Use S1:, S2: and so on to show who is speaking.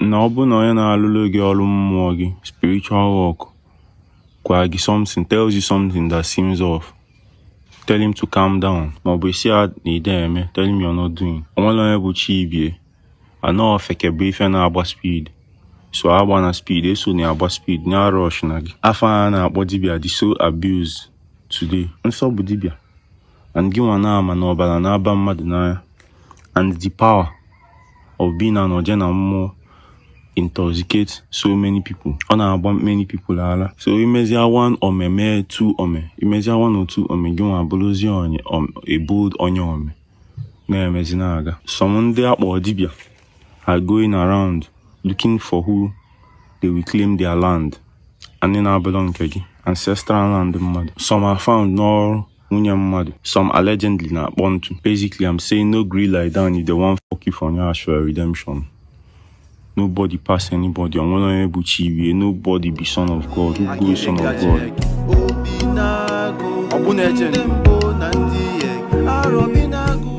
S1: Na ọ bụ na onye na-alụlụ gị ọrụ mmụọ gị, spiritual work, gwa gị something, tells you something that seems off, tell him to calm down, maọbụ isi ya na ide eme, tell him you're not doing. Onwere onye bụ chi ibie anọ ofeke bụ ife na-agba speed, so agba na speed, eso na agba speed na rush na gị. Afọ a na-akpọ dibia dị so abused today. Nsọ bụ dibia, and gị nwa na-ama na ọbara na-aba mmadụ n'anya, and the power of being an oje na mmụọ intoxicate so many people. Ọ na-agba many people ala. So imezia one ome, mee two ome, imezia one or two ome, gị nwa abụrụzie onye a bold onye ome na-emezi na-aga. Some ndị akpọ dibia are going around looking for who they will claim their land, anyị na-abụrụ nke gị, ancestral land mmadụ. Some are found n'ọrụ nwunye mmadụ, some allegedly na-akpọ ntu. Basically, I'm saying no gree lie down if they wan fuck you for nyash for redemption. Nobody pass anybody. Onwere onye bụ chi ibie. Nobody be son of God. Who go son of God?
S2: Obi na-agụ
S3: Ọgbụ na-eche
S2: ndị mbụ na ndị eg arọbi na-agụ.